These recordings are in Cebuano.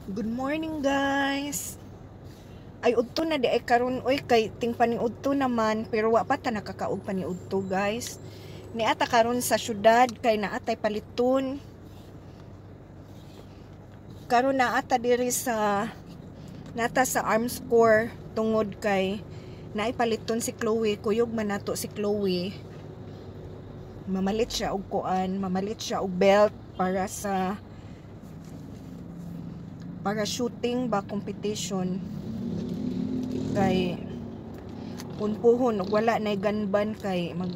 Good morning, guys. Ay, udto na di ay karon oy, kay ting paniudto naman, pero wa pa ta nakakaog paniudto, guys. Niata karon sa syudad kay naatay paliton. Karon naata diri sa nata sa Armscor tungod kay naay paliton si Chloe, kuyog man nato si Chloe. Mamalit siya og kuan, mamalit siya og belt para shooting ba competition, kay kung puhon og wala nay gun ban kay mag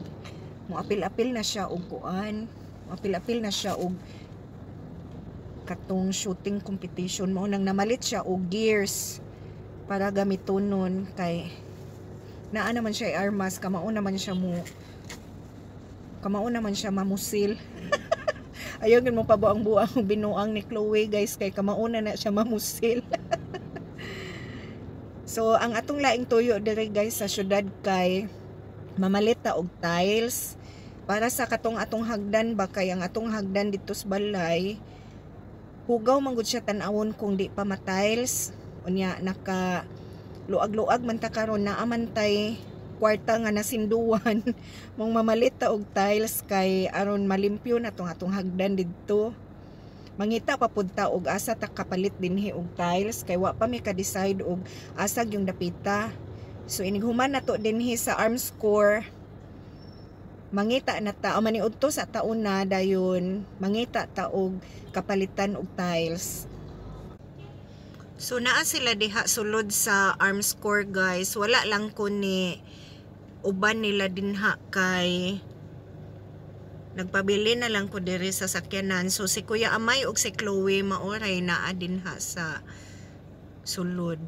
moapil-apil na siya og kuan, moapil-apil na siya og katong shooting competition. Mao nang namalit siya og gears para gamitonon kay naa naman siya armas, kamao naman siya mamusil. Ayaw gyud mo pabuang-buang og binuang ni Chloe, guys, kay kamauna na siya mamusil. So ang atong laing tuyo diri, guys, sa syudad kay mamalit ta og tiles para sa katong atong hagdan ba, kay ang atong hagdan dito sa balay hugaw man gud siya tan-awon kung di pa ma-tiles. Unya naka luag-luag man ta karon, naa man tay kwarta nga nasinduan, mong mamalit ta og tiles kay aron malimpyo na tong atong hagdan didto. Mangita pa pud ta og asa ta kapalit dinhi og tiles kay wa pa mi ka-decide og asa yung dapita. So inig human nato dinhi sa Armscor, mangita na ta o maniudto sa taon na dayon, mangita ta og kapalitan og tiles. So naa sila diha sulod sa Armscor, guys. Wala lang ko ni uban nila dinha kay nagpabili na lang ko diri sa sakyanan. So si Kuya Amay ug si Chloe maoray naa dinha sa sulod.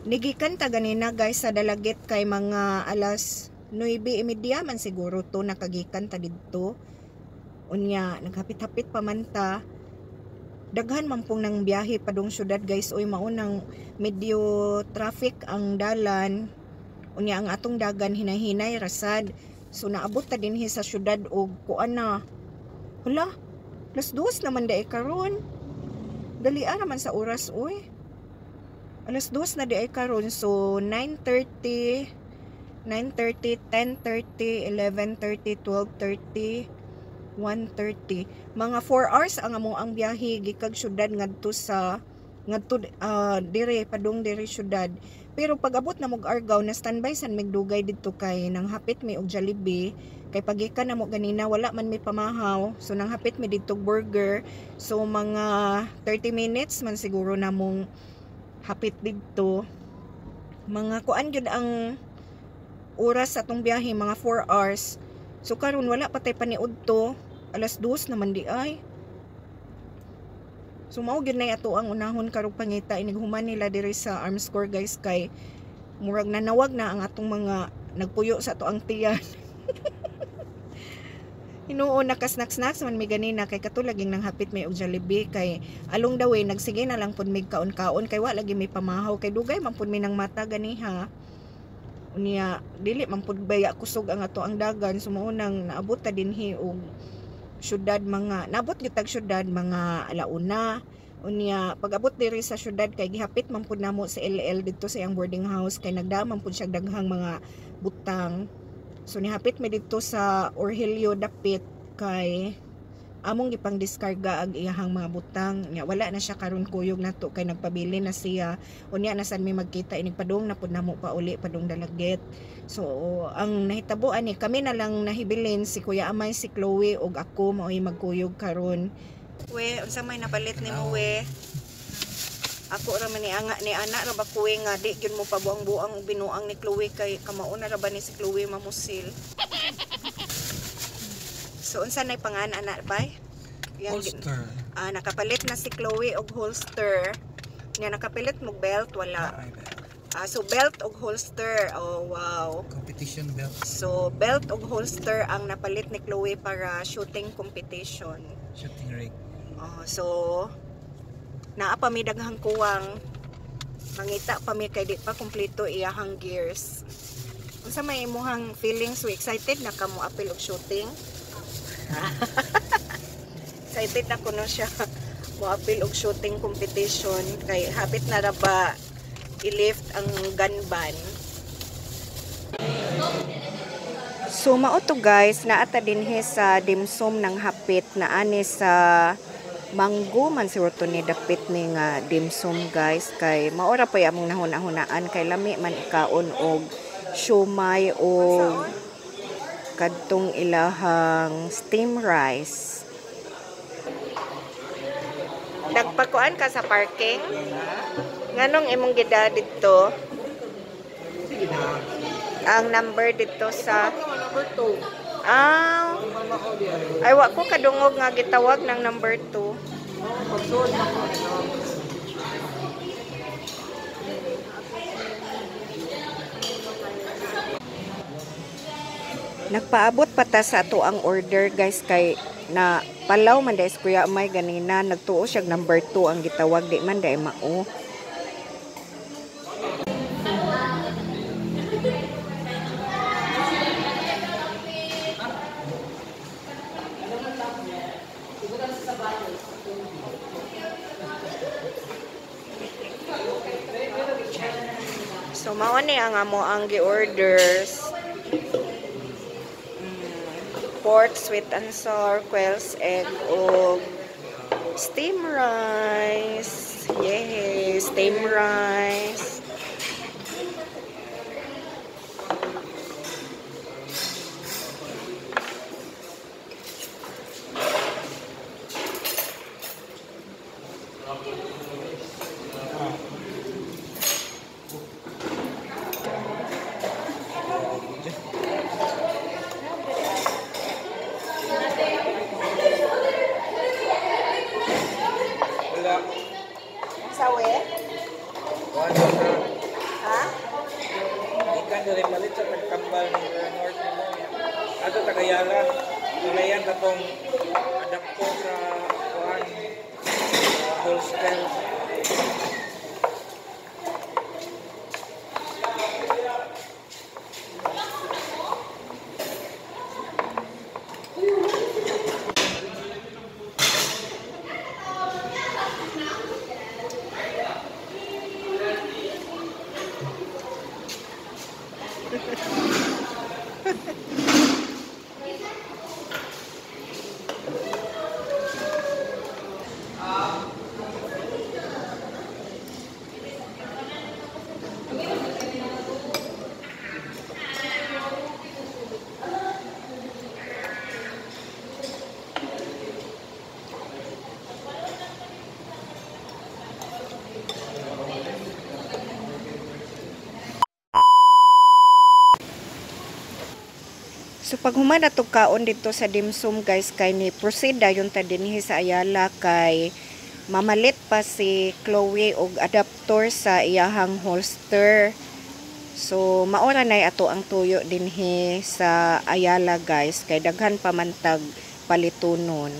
Nigikan ta ganina, guys, sa Dalaguete kay mga alas 9:30 man siguro to nakagikan ta didto. Unya naghapit-hapit pa man ta. Daghan man pong nang biyahe padung syudad, guys, oy. Maunang medyo traffic ang dalan. Unya ang atong dagan hinahinay rasad. So naabot ta dinhi sa syudad og kuan na. Hala, 2:00 naman diay karon. Dali naman sa oras oy. 2:00 na diay karon, so 9:30, 9:30, 10:30, 11:30, 12:30, 1:30. Mga 4 hours ang amo ang biyahe gikag syudad ngadto sa ngadto dire padung dire syudad. Pero pag abot na mog Argao, na standby san migdugay didto kay nang hapit mi og Jollibee kay pagikan na mo ganina wala man mi pamahaw. So nang hapit mi didto burger. So mga 30 minutes man siguro na mong hapit didto. Mga kuan gyud ang oras sa atong biyahe, mga 4 hours. So karon wala pa tay paniudto, 2:00 naman di ay. So mao gyud nay ato ang unahon karong pangita inig human nila diri sa Armscor, guys, kay murag nanawag na ang atong mga nagpuyo sa ato ang tiyan. Hinuon naka-snacks-snacks man mi ganina kay kato laging nang hapit may og Jollibee kay along the way nagsige na lang pud mig kaon-kaon kay wa lagi may pamahaw kay dugay man pud mi nang mata ganiha. Unya dili man pud baya kusog ang ato ang dagan, so mao nang naabot ta dinhi og syudad, mga naabot gyud tag syudad mga alauna. Unya pag abot diri sa syudad kay gihapit man pud namo sa LL didto sa iyang boarding house kay nagdala man pud siya daghang mga butang. So nihapit mi didto sa Orhelio dapit kay among gipang diskarga ang iyahang mga butang. Nya wala na siya karon kuyog nato kay nagpabili na siya. Unya na sad mi magkita inig padung na pud namo pauli padung Dalaguete. So ang nahitabo ani, kami na lang nahibilin, si Kuya Amay, si Chloe ug ako mao'y magkuyog karon. We, unsa may napalit nimo, we? Ako ra man ni anga ni ana ra ba kuwe nga di gyud mo pabuang-buang og binuang ni Chloe kay kamao na ra ba ni si Chloe mamusil. So unsa nay pangan ana bay? Holster. Ah, nakapalit na si Chloe og holster. Nya nakapalit mo belt, wala? Ay, belt. Ah, so belt og holster. Oh, wow. Competition belt. So belt og holster ang napalit ni Chloe para shooting competition. Shooting rig. Oh, so naa pa mi daghang kuwang, mangita pa mi kay di pa kumpleto iyahang gears. Unsa may imuhang feelings? So excited na ka mo apil og shooting? Excited na kuno siya. Moapil og shooting competition kay hapit na ra ba i-lift ang gun ban. So mao to, guys, naa ta dinhi sa dimsum ng hapit na ani sa Mango man siguro to ni dapit ni nga dimsum, guys, kay maora pa among nahuna-hunaan kay lami man ikaon og siomai o kadtong ilahang steam rice. Nagpakuan ka sa parking? Nganong imong gida didto? Sige na. Ang number dito sa Number 2. Ah, Mama ko di ay. ay, wa ko kadungog nga gitawag ng number 2. Oh, pagsuod na ko. Nagpaabot pa ta sa ato ang order, guys, kay na palaw man dahil si Kuya Amay ganina, nagtuo siya number 2 ang gitawag, di man dahil mao. So mao ni ang amo ang gi-orders. Pork sweet and sour, quail's egg og steam rice. Yay, steam rice. Wala. Sawe? Wala sa Ha? Ikan diri palit sa tagkambal ng North mo. Ato tagayala. Tulayan katong adapto sa kuan holster. So pag human na kaon dito sa dimsum, guys, kay ni proceed dayon ta dinhi sa Ayala kay mamalit pa si Chloe og adapter sa iyahang holster. So maora nay ato ang tuyo dinhi sa Ayala, guys, kay daghan pa man tag palitunon.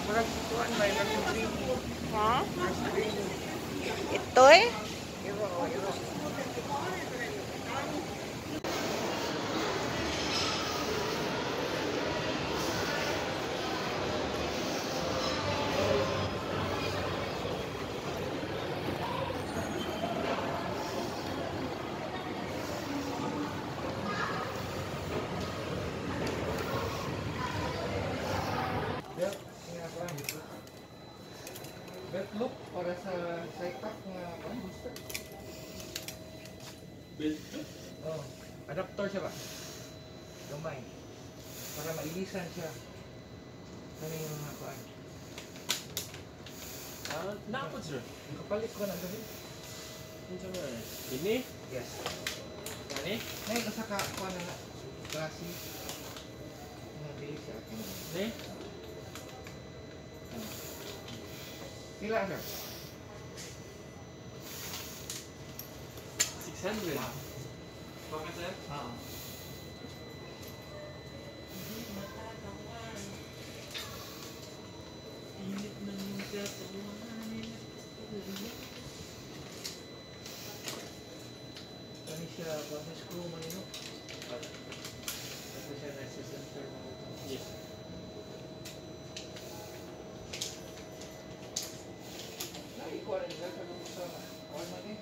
Murag kuan may murag Ha? Ito eh? Iro, iro. Belt, nga kuan. Belt loop para sa side pack nga kuan booster. Belt loop? Oh, adapter siya ba? Gamay. Para mailisan siya. Kani yung mga kuan. Ah, naapod, sir. Kapalit ko na gabi. Unsa man? Ini? Yes. Kani? Nay usa ka kuan na klase. Nga dili sa akin. Ni? Pila, sir? 600. Baka, sir? Oo. Init ng iyong katawan. siya, kung screw man yun. Ito siya nasa center mo. Yes. Naikuha rin siya sa kuwan man eh.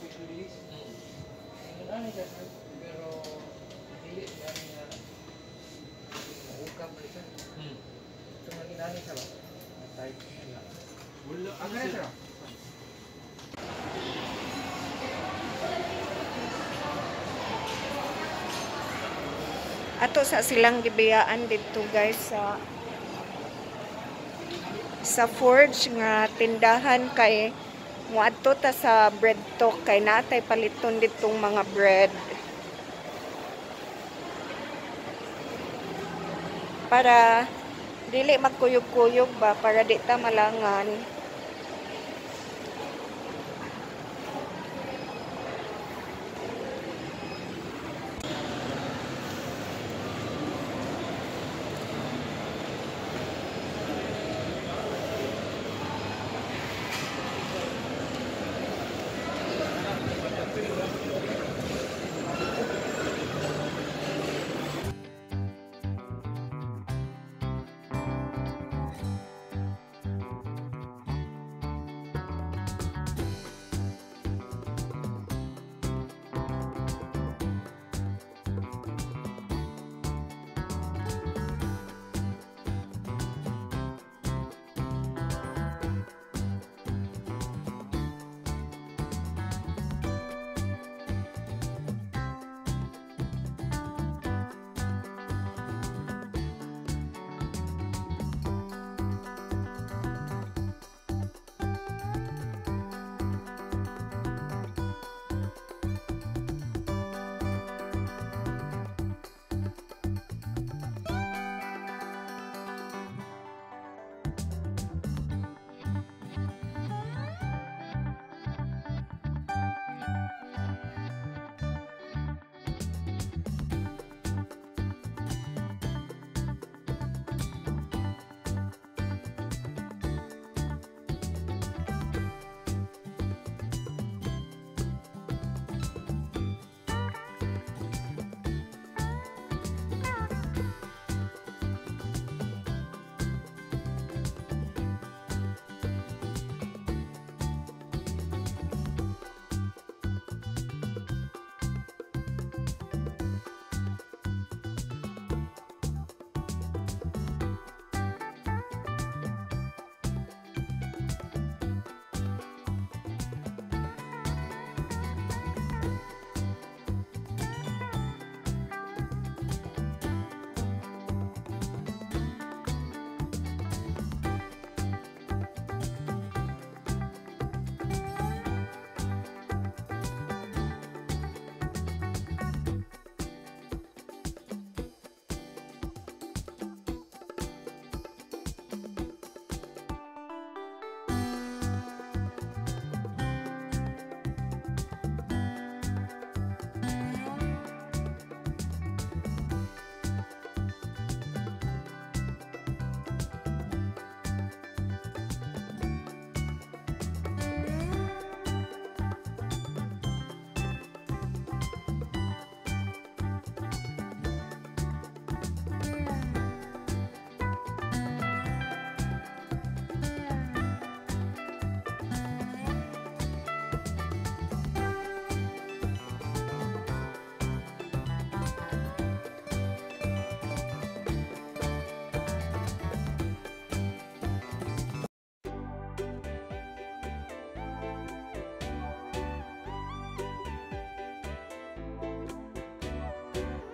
Quick release. Ano na siya sir, pero dili siya nga maukap rin siya. Ito nga inani siya ba? Type niya. Wala. Ano na sir? Ato sa silang gibiyaan didto guys sa Forge nga tindahan kay moadto ta sa Bread Talk kay natay paliton ditong mga bread. Para dili magkuyog-kuyog ba, para di ta malangan.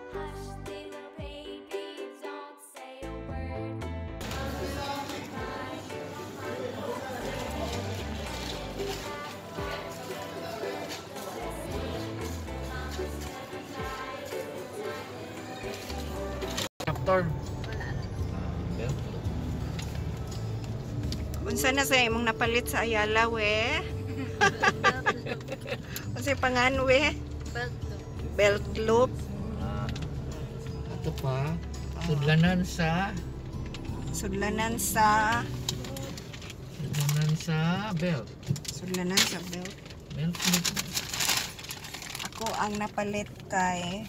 Hush, little baby, don't say a word. Adapter. Unsa na sa imong napalit sa Ayala we? Unsay pangan we? Belt loop. Ito pa, sudlanan sa Sudlanan sa belt. Sudlanan sa belt. Belt loop. Ako ang napalit kay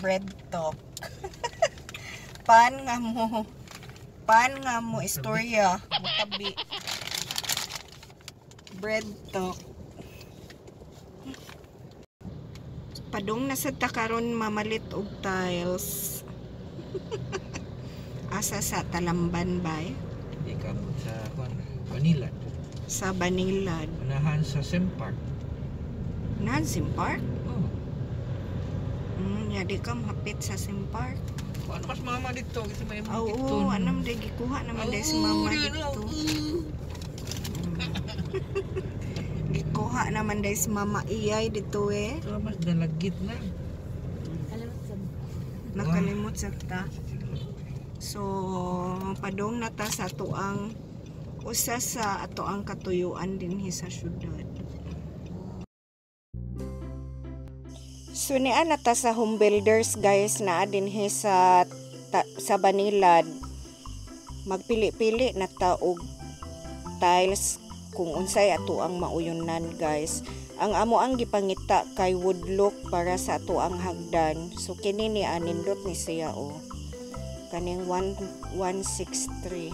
BreadTalk. Pan nga mo. Pan nga mo istorya. Mutabi. BreadTalk. Padung na sa takaron mamalit og tiles. Asa sa Talamban bay? Ikaw sa Banilad. Sa Banilad. Unahan sa Sim Park. Unahan Sim Park? Oh. Ya di ka mahapit sa Sim Park. Ano mas mama dito? Kasi may mga Oo, dito. anam day gikuha naman day si mama dito. Gikuha naman day si mama iyay dito eh. Ito mas dalagit na. Nakalimot sa ta. So, padong na ta sa tuang usa sa ato ang katuyuan dinhi sa syudad. So niya na ta sa Home Builders guys, naa dinhi sa sa Banilad. Magpili-pili na ta og tiles kung unsay ato ang mauyunan guys. Ang amo ang gipangita kay woodlook para sa ato ang hagdan. So kini ni anindot ni siya o. Kaning 1163.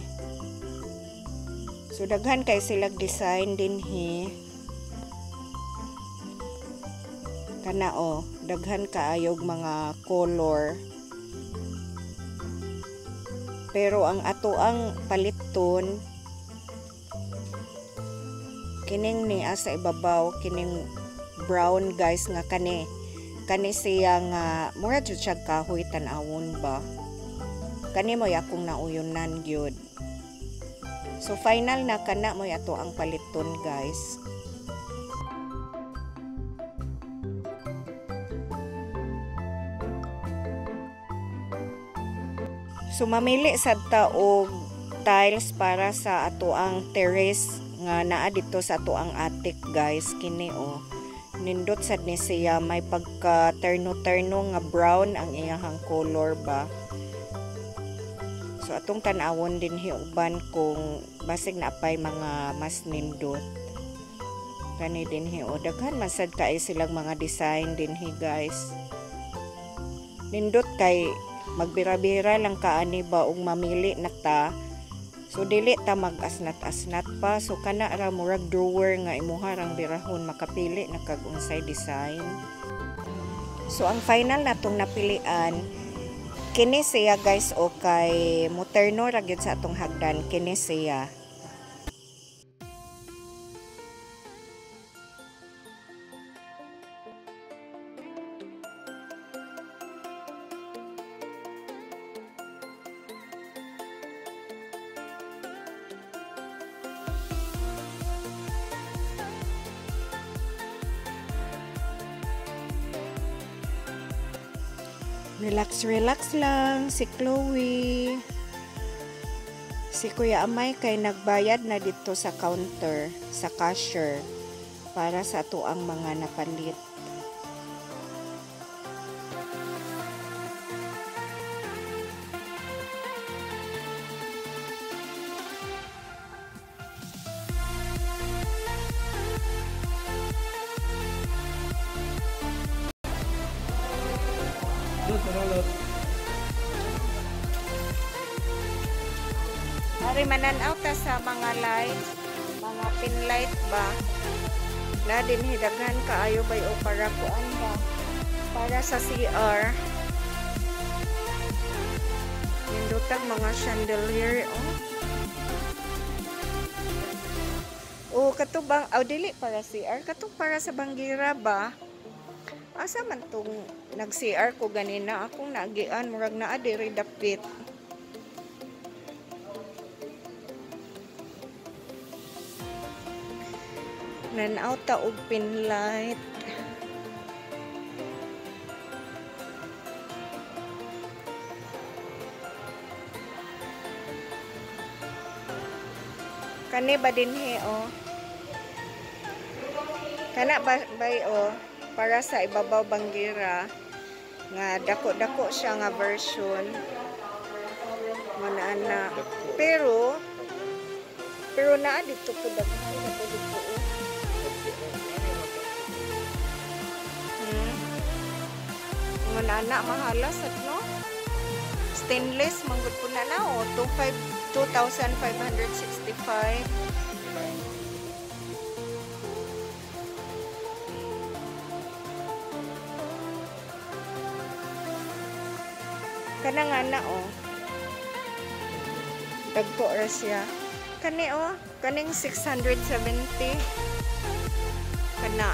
So daghan kay silag design dinhi. Kana o, daghan kaayog mga color. Pero ang ato ang paliton kining ni sa ibabaw, kining brown guys nga kani. Kani siya nga mura jud siya kahoy tan-awon ba. Kani mo'y akong nauyunan gyud. So final na kana mo'y ato ang paliton guys. So mamili sad ta og tiles para sa ato ang terrace nga naa dito sa ato ang attic guys. Kini o, nindot sad ni siya, may pagka terno-terno nga brown ang iyahang color ba. So atong tan-awon dinhi uban kung basig na pay mga mas nindot. Kani dinhi o, daghan man sad kay silang mga design dinhi guys. Nindot kay magbira-bira lang kaani ba og mamili na ta. So dili ta mag-asnat-asnat pa. So kana ra murag drawer nga imuha rang birahon makapili na kag unsay design. So ang final natong napilian kini siya guys o kay muterno ra gyud sa atong hagdan kini siya. Relax, relax lang si Chloe. Si Kuya Amay kay nagbayad na dito sa counter, sa cashier, para sa ato ang mga napalit. Ari mananaw ta sa mga lights, mga pin light ba? Na din hidaghan kaayo bay o para kuan ba? Para sa CR. Nindutag mga chandelier oh. Oh, kato bang aw dili para CR, kato para sa banggira ba? Asa man tong nag-CR ko ganina akong naagian murag naa diri dapit. Nanaw ta og pin light. Kani ba dinhi oh? Kana ba bay oh, para sa ibabaw banggira nga dako-dako siya nga version. Manaan na. Pero naa dito po daghan na po dito oh. Ingon ana mahala sad no. Stainless manggod po na na o 2,565. Kana nga na oh. Dagko ra siya. Kani oh, kaning 670. Kana.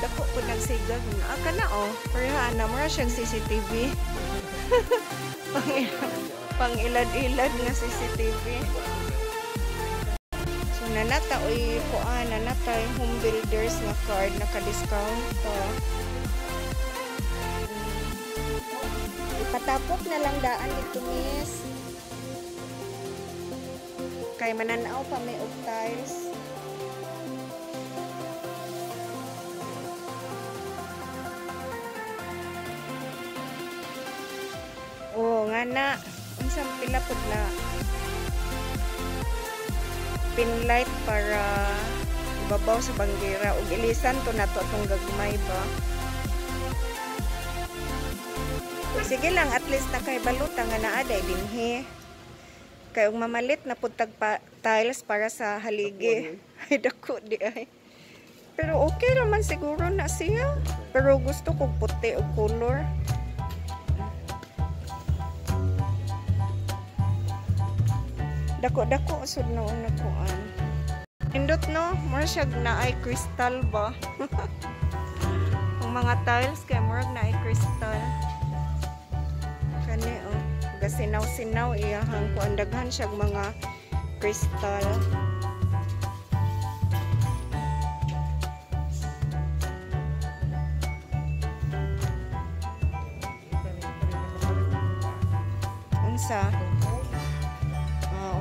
Dako po nagsigag. Ah, kana oh. Pareha na mura siyang CCTV. Pang ilad-ilad nga CCTV. So nanata oy kuan, nanata home builders nga card naka-discount to. Ipatapok na lang daan dito, miss. Kay mananaw pa may og tiles. Oo, nga na. Unsang pila pud na pin light para ibabaw sa banggira ug ilisan to nato atong gagmay ba. Sige lang, at least nakaibaluta nga naa day dinhi. Kay ug mamalit na pud tag tiles para sa haligi. Ay dako di ay. Pero okay raman siguro na siya. Pero gusto kog puti og color. Dako-dako sud na una kuan. Indot no, mura siya naay crystal ba. Ang mga tiles kay murag naay crystal. Kani oh, gasinaw-sinaw iyahang kuan, daghan siya mga crystal. Unsa? Oh.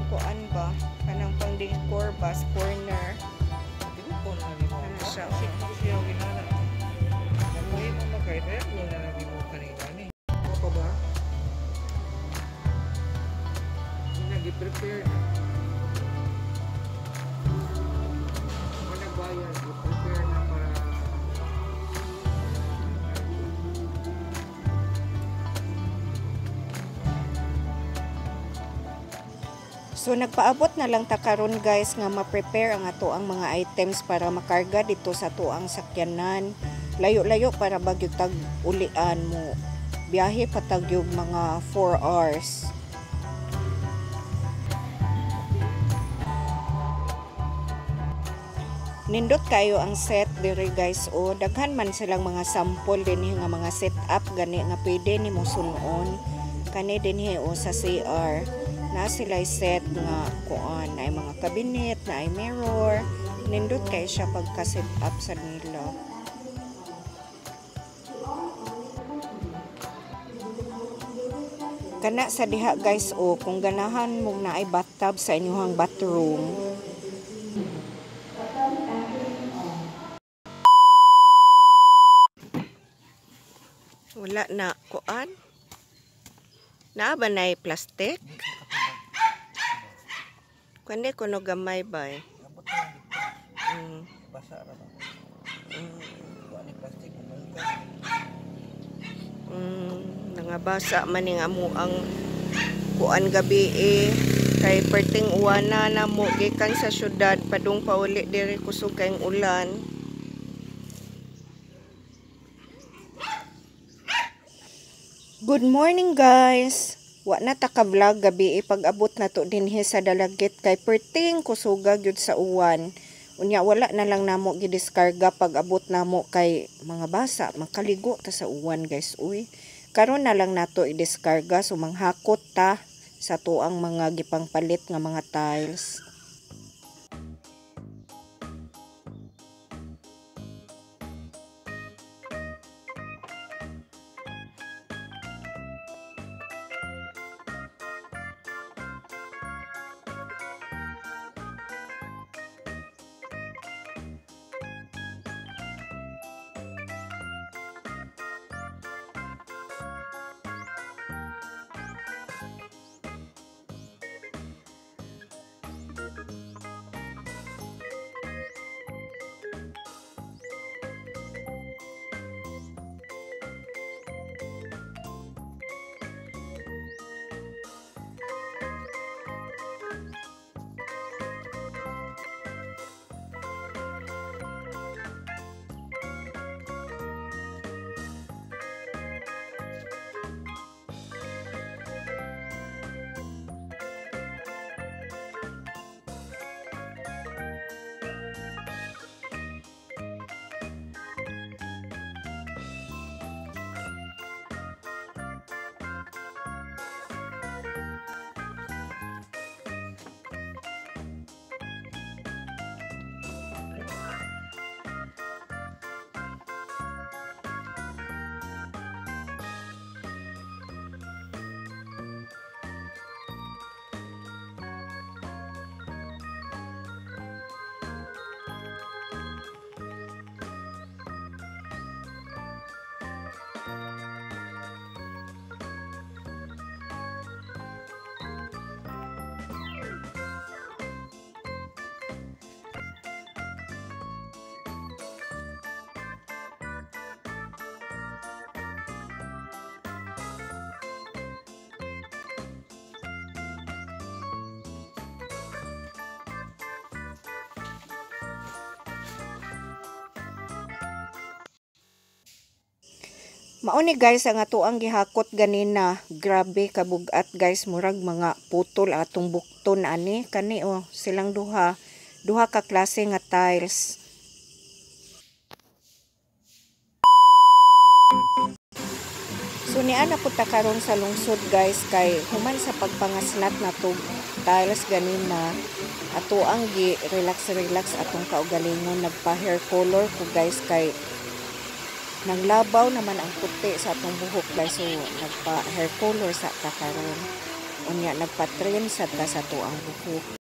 Kuan ba? Kanang pang decor ba sa corner? Ano siya? Prepare na. Kung nagbayad, prepare na para So nagpaabot na lang ta karon guys nga ma-prepare ang ato ang mga items para makarga dito sa tuang sakyanan. Layo-layo para bagyo tag ulian mo. Biyahe patagyog mga 4 hours. Nindot kayo ang set diri guys o daghan man silang mga sample dinhi nga mga set up gani nga pwede nimo sunon. Kani dinhi o sa CR na sila set nga kuan ay mga cabinet na ay mirror. Nindot kay siya pagka set up sa nila. Kana sa diha guys o kung ganahan mong naay bathtub sa inyong bathroom. Wala na kuan. Naa ba na plastic? Kundi kuno gamay bay. Basa ra ba? Kuan ni plastic Nangabasa man ning amo ang kuan gabi eh. Kay perting uwana na mo gikan sa syudad padung pauli diri kusog kayong ulan. Good morning guys. Wa na ta ka vlog gabi pag-abot na to dinhi sa Dalaguete kay perting kusuga gyud sa uwan. Unya wala na lang namo gidiskarga pag-abot namo kay mga basa makaligo ta sa uwan guys uy. Karon na lang nato i-diskarga so manghakot ta sa tuang mga gipangpalit nga mga tiles. Mao ni, guys, ang atoang gihakot ganina. Grabe kabugat, guys, murag mga putol atong bukton ani. Kani oh, silang duha. Duha ka klase nga tiles. So niana po ta karon sa lungsod, guys, kay human sa pagpangasnat na to tiles ganina, ato ang gi relax relax atong kaugalingon. Nagpa hair color ko, guys, kay nanglabaw naman ang puti sa atong buhok, guys, so nagpa hair color sa ta karon. Unya nagpa-trim sad ta sa atoang buhok.